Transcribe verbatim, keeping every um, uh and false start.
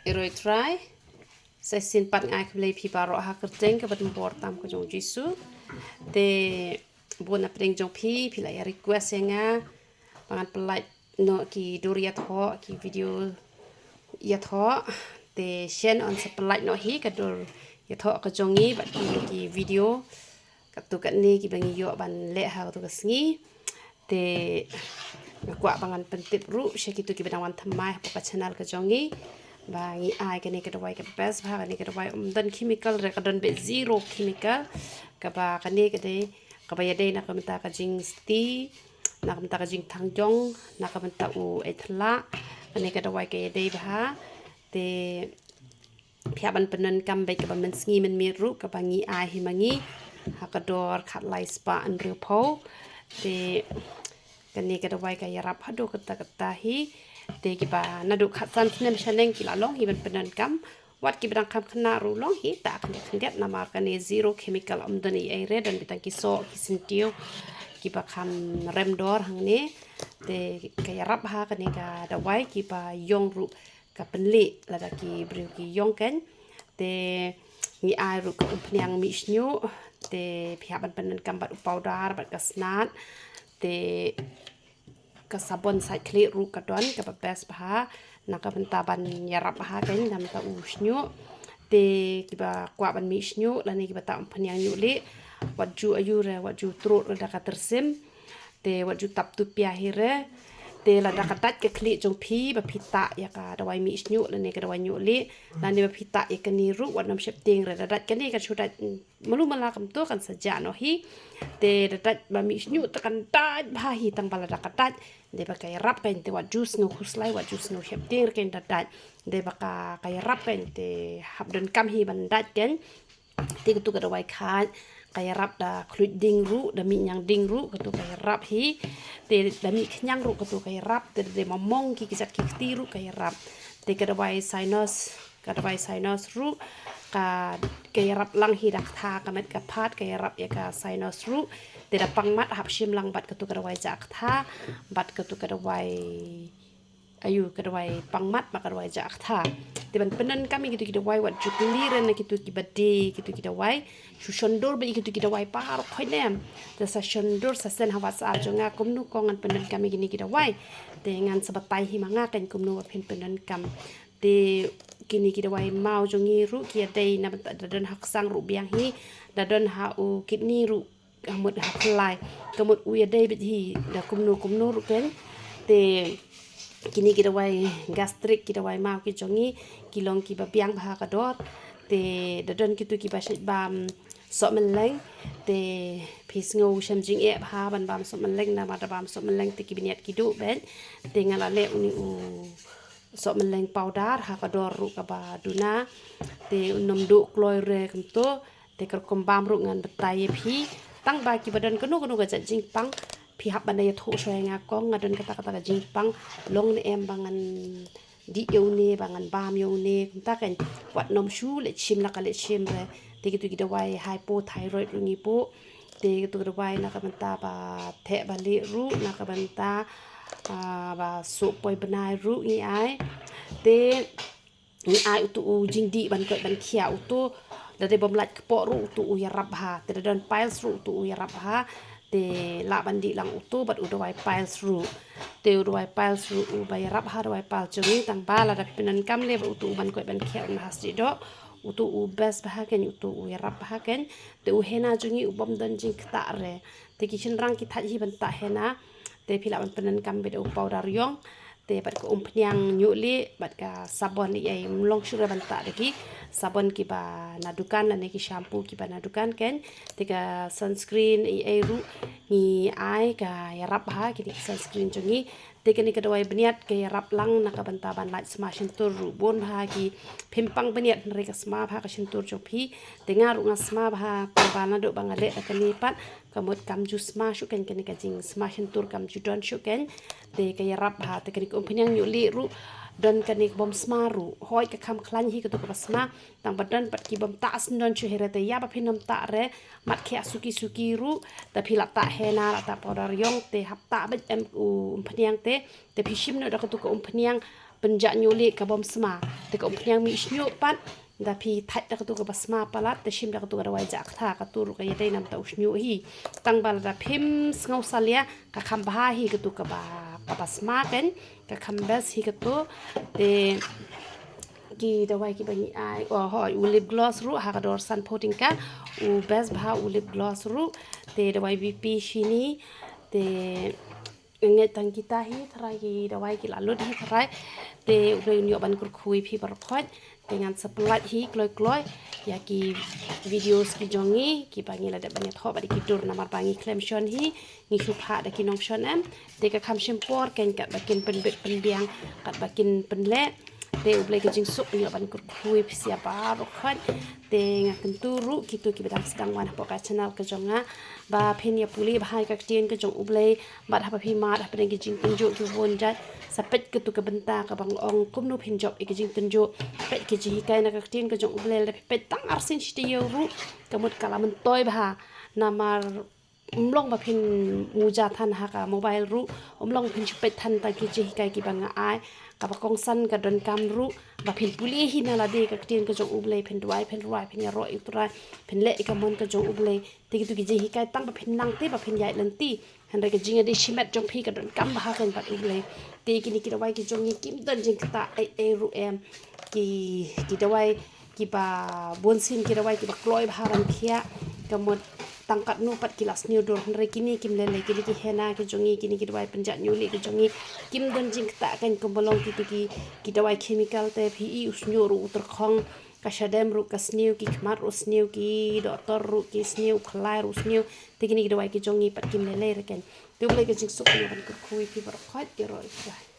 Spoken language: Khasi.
Ïaroh Trai. Sa shisien pat nga ai khublei phi baroh ha ka kyrteng kaba donbor tam ka jong u Jisu. Te bun na pdeng jong phi, phi la ïa request ïa nga ba ngan pynlait noh ki dur ïathoh, ki video ïathoh. Te shen yn sa pynlait noh hi ka dur ïathoh ka jong ngi bad ki, ki video katto katne kiba ngi ïoh ban leh ha katto ka sngi. Te nga kwah ba ngan pyntip ruh sha kito kiba dang wan thymmai hapoh ka channel ka jong ngi ba ngi ai kane ka dawai ka best bha, kane ka dawai ym don chemical re, ka don beit zero chemical. Kaba kane ka dei kaba ïadei na ka bynta ka jingsti, na ka bynta ka jingthangjong, na ka bynta u eithlak. Kane ka dawai ka ïadei bha. Te phi hap ban pyndonkam beit kaba mynsngi mynmiet ruh kaba ngi ai hi ma ngi ha ka dor khatlai spah hynriewphew. Te kane ka dawai ka ïarap haduh katta katta hi. Te kiba naduh khatsan snem shaneng ki la long hi ban pyndonkam. Wat kiba dang kham khynnah ruh long hi, ta khyndiat khyndiat namar kane zero chemical, ym don ei ei re, don beit tang ki soh ki syntiew kiba kham rem dor hangne. Te ka ïarap ha kane ka dawai kiba ïong ruh ka pynlih lada ki briew ki ïong kein. Te ngi ai ruh ka umphniang mih shñiuh, te phi hap ban pyndonkam bad u powder bad ka snat. Te ka sabon sait khlieh ruh ka don kaba best bha na ka bynta ban ïarap ha kein na ka bynta u shñiuh. Te kiba kwah ban mih shñiuh lane kiba ta umphniang ñiuh lieh, wat ju aiu re, wat ju trud re da ka tyrsim. Te wat ju tap tupia hi re. Te lada ka dait ka khlieh jong phi ba phi ta ïa ka dawai mih shñiuh lane ka dawai ñiuh lieh, lane ba phi ta ïa kane ruh wat nym sheptieng re, da dait kane kan shu dait malu mala kumto kan sa jah noh hi. Te da dait ba mih shñiuh te kan dait bha hi, tang ba lada ka dait, dei ba ka ïarap kein te wat ju sngew khuslai, wat ju sngew sheptieng re kein da dait. Dei ba ka, ka ïarap kein te hap donkam hi ban dait kein. Te katu ka dawai khait ka ïarap da khluit ding ruh, da mih ñiang ding ruh, katu ka ïarap hi. Te da mih khñiang ruh katu ka ïarap, te da dei mamong ki, ki jait ki kti ruh ka ïarap. Te ka dawai sinus, ka dawai sinus ruh ka, ka ïarap lang hi da ktha ka met ka phad, ka ïarap ïa ka sinus ruh. Te da pang mat hap shim lang bad katu ka dawai jah ktha, bad katu ka dawai, aiu, ka dawai pang mat bad ka dawai jah ktha. Te ban pyndonkam ïa kitu ki dawai wat ju kylli re na kitu kiba die ïa kitu ki dawai. Shu shon dur beit ïa kitu ki dawai baroh khoit ne em. Te sa shon dur sa send ha WhatsApp jong nga kumno kong ngan pyndonkam ïa kine ki dawai. Te ngan sa batai hi ma nga kein kumno ba phin pyndonkam. Te kine ki dawai maw jong ngi ruh ki ïadei na bynta da don ha ksang ruh biang hi, da don ha u kidney ruh, ka mut ha phyllai, ka mut u ïadei beit hi da kumno kumno ruh kein. Te kine ki dawai gastric, ki dawai maw ki jong ngi ki long kiba biang bha ka dor. Te da don kitu kiba shait bam sohmylleng, te phi sngew shem jingeh bha ban bam sohmylleng, namar da bam sohmylleng te ki bniat ki duh beit. Te nga la leh une u sohmylleng powder ha ka dor ruh kaba duna. Te un nym duh kloi re kumto. Te ka rukom bam ruh ngan batai ïa phi. Tang ba kiba don kano kano ka jait jingpang, phi hap ban da ïathuh shuwa ïa nga kong, nga don kata kata ka jingpang, long ne em ba ngan dih ïa une, ba ngan bam ïa une, kumta kein. Wat nym shu leit shim la ka leit shim re. Te kitu ki dawai hypothyroid ruh ngi buh. Te kitu ki dawai na ka bynta ba theh ba lieh ruh, na ka bynta, ah, ba suh poi bnai ruh ngi ai. Te ngi ai utu u jingdih ban koit ban khiah utu. Da dei bym lait kpoh ruh utu u ïarap bha. Te da don piles ruh utu u ïarap bha. Te lah ban dih lang utu bad u dawai piles ruh. Te u dawai piles ruh uba ïarap ha dawai piles jong ngi, tang ba lada pyndonkam leh bad utu u ban koit ban khiah un ha sdih doh. Utu u best bha kein, utu u ïarap bha kein. Te u henna jong ngi u bym don jingktah re. Te ki shynrang ki thait hi ban tah henna. Te phi lah ban pyndonkam beit da u powder ïong. Te bad ka umphniang ñiuh lieh bad ka sabon, ïa ym long shuh re ban tah da ki sabon kiba na dukan lane ki shampoo kiba na dukan kein. Te ka sunscreen ïa ruh ngi ai ka ïarap bha, kine ki sunscreen jong ngi. Te kane ka dawai bniat ka ïarap lang na ka bynta ban lait sma shyntur ruh. Bun bha ki phim pang bniat hynrei ka sma bha ka shyntur jong phi. Te nga ruh nga sma bha, kumba naduh ba nga leh da kane pat, ka mut kam ju sma shuh kein kane ka jingsma shyntur, kam ju don shuh kein. Te ka ïarap bha. Te kane ka umphniang ñiuh lieh ruh don kane ka bym sma ruh. Hooid ka kham khlaiñ hi katu kaba sma, tang ba don pat ki bym tah syndon shuh hi re. Te ïa ba phin ym tah re, mat khiah suki suki ruh, te phi la tah henna, la tah powder ïong, te hap tah beit em u umphniang te. Te phi shim noh da katu ka umphniang pynjah ñiuh leh ka bym sma. Te ka umphniang mih shñiuh pat, da phi thait da katu kaba sma palat, te shim da katu ka dawai jah ktha, katu ruh ka ïadei namar u shñiuh hi. Tang ba lada phim sngew salia, ka kham bha hi katu kaba, kaba sma kan, ka kham best hi katu. Te ki dawai kiba ngi ai, oh hoi, u lip gloss ruh ha ka dor sanphew tyngka, u best bha u lip gloss ruh. Te dawai B P shini, te ngeit tang kita hi tharai, ki dawai ki la lut hi tharai. Te U Blei un ïoh ban kyrkhu ïa phi baroh khoit. Te ngan sa pynlait hi kloi kloi ïa ki videos ki jong ngi, kiba ngi la dep ban ïathoh bad ki dur namar ba ngi khlem shon hi, ngi shu phah da ki nongshon em. Te ka kham shim por kan katba kin pynbit pynbiang, katba kin pynleh. Te U Blei ka jingsuk un ïoh ban kyrkhu ïa phi sa baroh khoit. Te nga kyntu ruh kito kiba dang sdang wan hapoh ka channel ka jong nga, ba phin ïa pule bha ïa ka ktien ka jong U Blei, bad haba phi mad hapdeng ki jingtynjuh kiba bun jait, sa peit katu ka bynta kaba nga ong kumno phin jop ïa ki jingtynjuh. Peit ki jinghikai na ka ktien ka jong U Blei, lada phi peit tang arsien shi taïew ruh, ka mut ka la myntoi bha. Namar ym long ba phin muja than ha ka mobile ruh, ym long phin shu peit than tang ki jinghikai kiba nga ai, kaba kongsan ka donkam ruh ba phin pule hi na lade ka ktien ka jong U Blei, phin duwai, phin rwai, phin ïaroh ïa U Trai, phin leh ïa ka mon ka jong U Blei. Te kitu ki jinghikai tang ba phin nang te ba phin ïaid lynti. Hynrei ka jingïadei shimet jong phi ka donkam bha kan bad U Blei. Te kine ki dawai ki jong ngi kim don jingktah ei ei ruh em. Ki, ki dawai kiba bun sien, ki dawai kiba kloi bha ban khiah. Ka mut tang katno pat ki la sniew dur, hynrei kine kim lei lei, kine ki henna ki jong ngi, kine ki dawai pynjah ñiuh leh ki jong ngi, kim don jingktah kan, kumba long kitu ki, ki dawai chemical te phi i u shñiuh ruh u tyrkhong, ka shadem ruh ka sniew, ki khmat ruh sniew, ki dohtor ruh ki sniew, u khlai ruh sniew. Te kine ki dawai ki jong ngi pat kim lei lei re kan. Te U Blei ka jingsuk un ïoh ban kyrkhu ïa phi baroh khoit, ïaroh ïa U Trai.